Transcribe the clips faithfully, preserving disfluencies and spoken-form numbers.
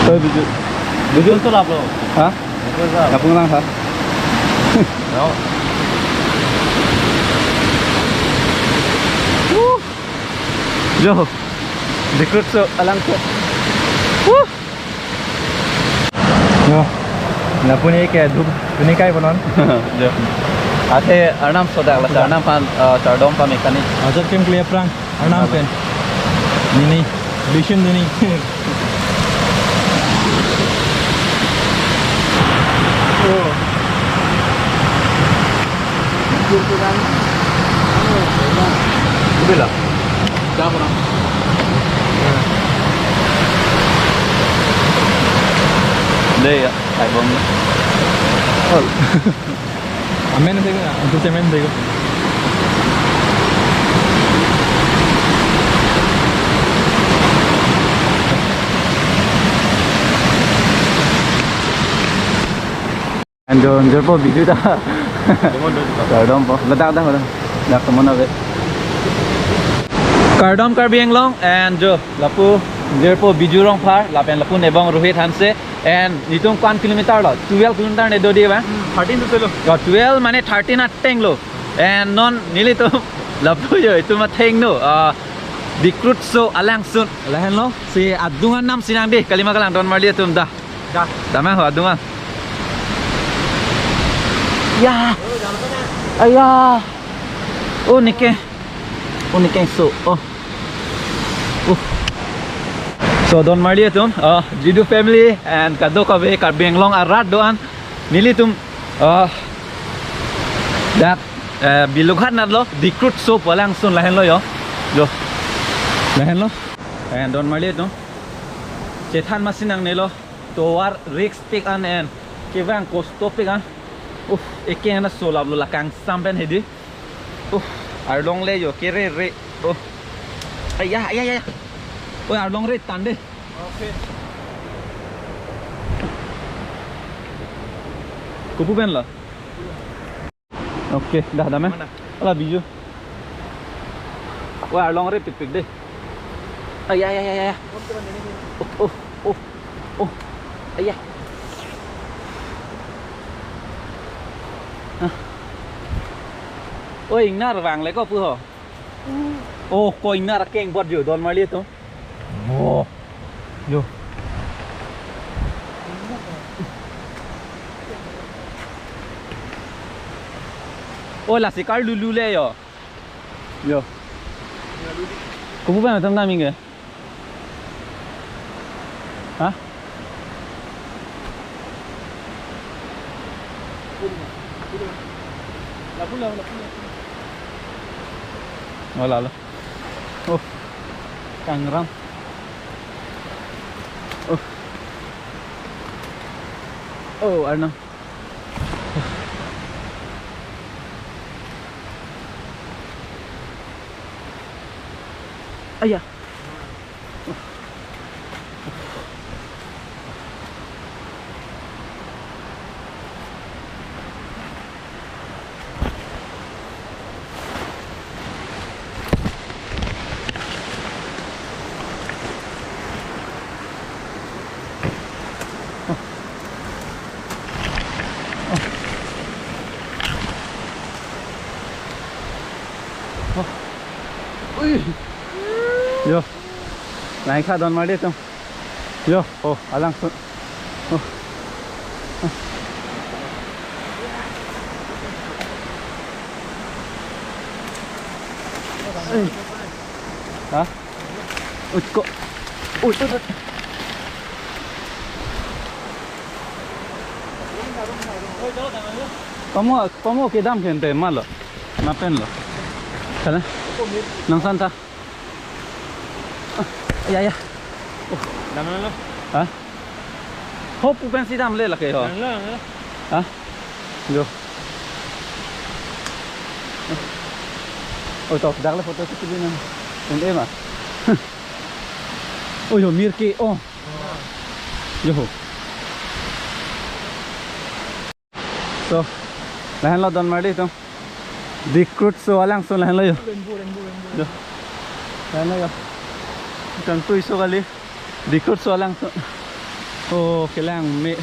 Oi, Biju. Biju. Betul lah, bro. Hah? Betul lah. Lapung lang, ha? No. Wuh. Jo. Dikrotsho alangsun. Wuh. Jo. Lapu ne ke duk, duk ne kai bonon. Jo. Athe Arnam sodak la, Arnam aphan, eh, kardom pame kani. Ajat kem klia prang. Arnam pen. Nini. Vision nini. Oh. Udah lah. Dah, orang. Deh ya, kaibong. Oh. Amen sih, itu cemen sih. And, uh, jirpo Biju ta. Kardom po. Ladak dah, ladak. Dak kemana be? Kardom Karbi Anglong and jo lapu jirpo Biju Rongphar lapen lapu nebong Rohit Hanse and netum ko-an kilometer lo? Twelve kilometer ne do di ba? Hmm, thirteen to selo. Oh, twelve mane thirteen ateng lo. And non nelitum lapu jo itum atheng no. Ah, Dikrotsho alangsun. Lahenlo si adung anam sinang di kalima kalang don marli atum dah. Dah. Dam ho adung an. Ya. Aya. Oh, neke. Oh, neke so. Oh. Uh. So don marli atum, uh, Jidu family and kadokave Karbi Anglong arat do-an nelitum, uh, dak, uh, Bilughat natlo Dikrotsho pu alangsun lahenlo jo. Jo. Lahenlo. And don marli atum. Chethan masi nangnelo. Tovar risk pik an and kevang kosto pik an. Uh, eke ana solap lo la kangsam pen hedi. Uh, arlong le jo kerere. Uh. Aya, aya, aya. Oi, arlong re tande. Okay. Kopu pen lo? Okay, dah, dah, men. Mana? Ala Biju. Wah, arlong re pik pik deh. Ay, ay, ay, ay, ay. Oh, oh, oh, oh. Ay, ay. Ah. Oh, ingnar vang le ko pu ho. Oh, ko ingnar keng bot jo don marli atum. Oh. Jo. Oh, lasi karlulu le jo. Jo. Kopu pen atum damji ke? Ha? Oh, lalo. Oh, kangram. Oh. Oh, Arnam. Aya. Ui. Jo. Lain kha don marli atum. Jo, oh, alangsun. Oh. Ha? Ut ko. Ut, ut, ut. Pamo, pamo kedam kente malo. Lapen lo. Sana. Nangsan ta. Ah, ya, ya. Oh. Damlo. Ha? Hopu pensi damle lake ho. Damlo, damlo. Ha? Jo. Oh, to, dak le photo si nang. Ende ma. Oh, jo, mir ke. Oh. Jo. So, lahenlo don marli atum. Dikrotsho alangsun lahenlo jo. Rainbow, rainbow, rainbow. Jo. Lahenlo jo. Kangtui so kali. Dikrotsho alangsun. Oh, kelang me.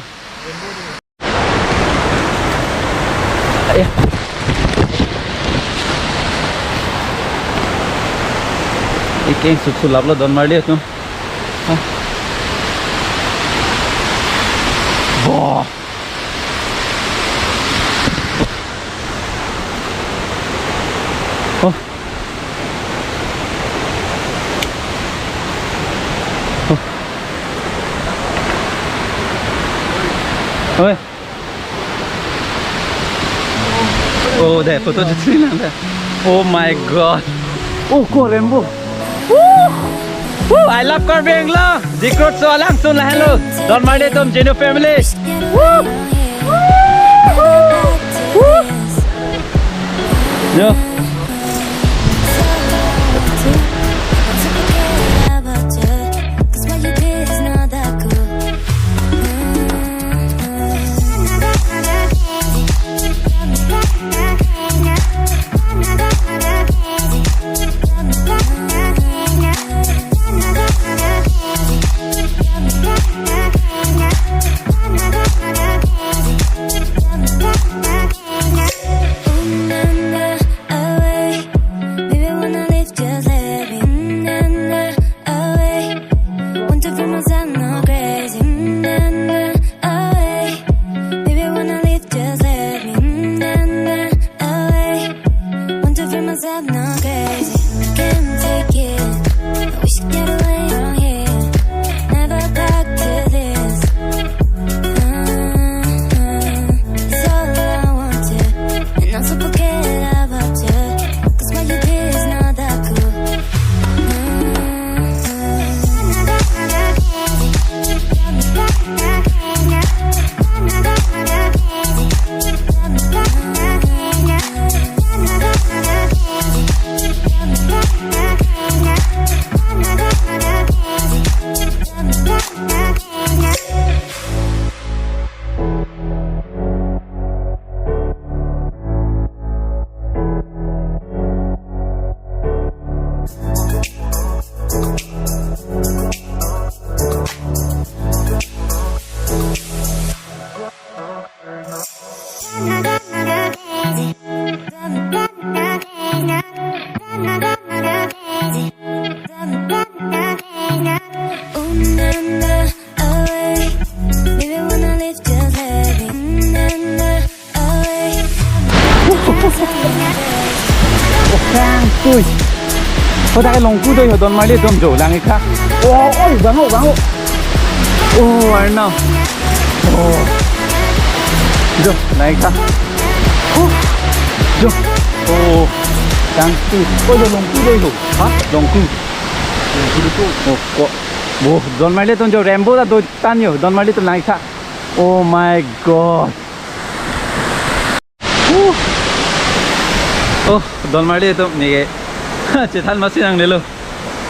Eh. Ikeng suksulap lo Don Marli atum. Hah? Wah. Oh. Oh. Oi. Oh, deh, photo chutri lang deh. Oh my God. Oh, ko rainbow. Woo! Woo! I love Karbi Anglong. Dikrotsho alangsun lahenlo. Don Marli atum Genu family. Woo! Woo! Woo! Yo. Oh, thank you. Ko ta longku do yo Don Marli atum jo lang ikha. Oh, oi, bango, bango. Oh, Arnam. Oh. Jo, lang ikha. Oh. Jo. Oh. Thank you. Oh, jo longku do yo. Ha? Longku. Longku do. Oh, ko. Oh, Don Marli atum jo rainbow ta do tan yo. Don Marli atum lang ikha. Oh my God. Huh. Oh, Don Marli atum neke. Chethan masi nangnelo.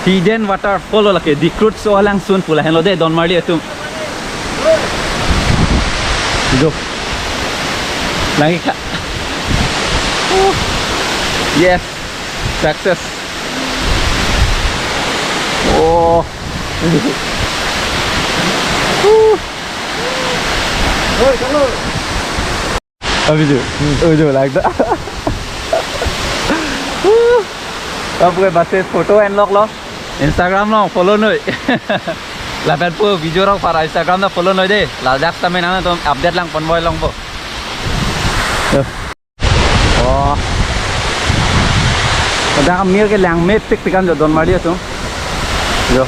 Hidden waterfall lo lake Dikrotsho alangsun pu lahenlo deh Don Marli atum. Jo. Lang ikha. Huh. Yes. Success. Oh. Huh. Oi, chalo. Abiju. Abiju, like that. Kapu ke base photo enlok lo. Instagram lo follow noi. Lapen pu video rok para Instagram lo follow noi deh. Ladak tame nangtum update lang ponboi longpo. Yo. Oh. Dak amir ke lang mepik pikan jo Don Marli atum. Yo.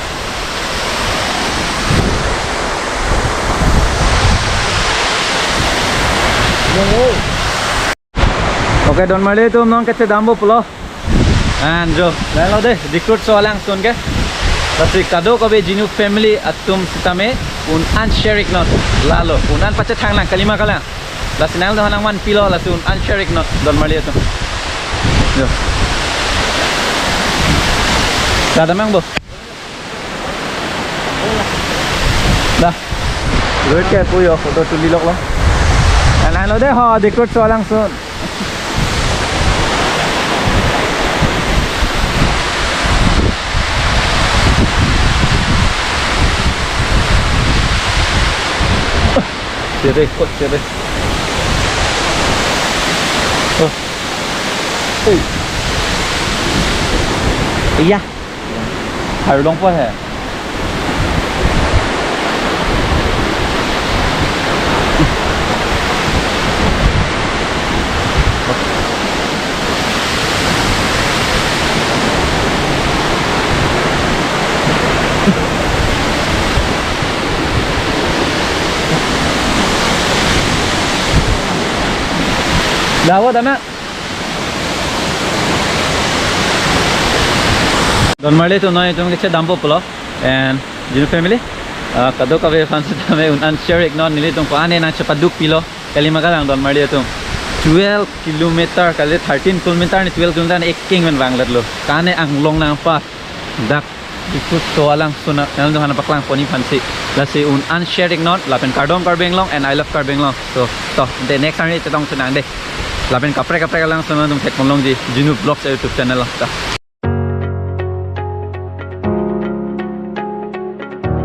Okay, Don Marli atum non kachedampo pulo. An jo, lahenlo deh, Dikrotsho alangsun ke. Lasi kadokave Genu family atum sitame un-an share iknon. Lalo, un-an pachethang lang, kalima kalang. Lasi nangtum nangvanpilo, lasi un-an share iknon, Don Marli atum. Jo. Tada mang bo. Dah. Rohit ke pu yo photo tulilok lo. Lahenlo deh ho, Dikrotsho alangsun. Chere, kot chere. Oh. Hey. Iya. Harulong po he. Dawa dana. Donmarli atum, non itum kechedampo pulo. And Jinu family, ah, kadokave aphan sitame un-an share iknon, nelitum ko-an nangchepaduk pilo. Kali ma kalang Donmarli atum. Twelve kilometer, kali thirteen kilometer ne twelve kilometer ne ekeng men vangletlo. Kane anglong nangpa. Dak Diphu aso alangsun, nangtum aphan paklang ponji aphansi. Lasi un-an share iknon, lapen kardom Karbi Anglong and I love Karbi Anglong. So, to, the next time chetong sunang de. Lapen kaprek kaprek alangsun nangtum thekpon longji, Jinu Vlogs YouTube channel lo. To.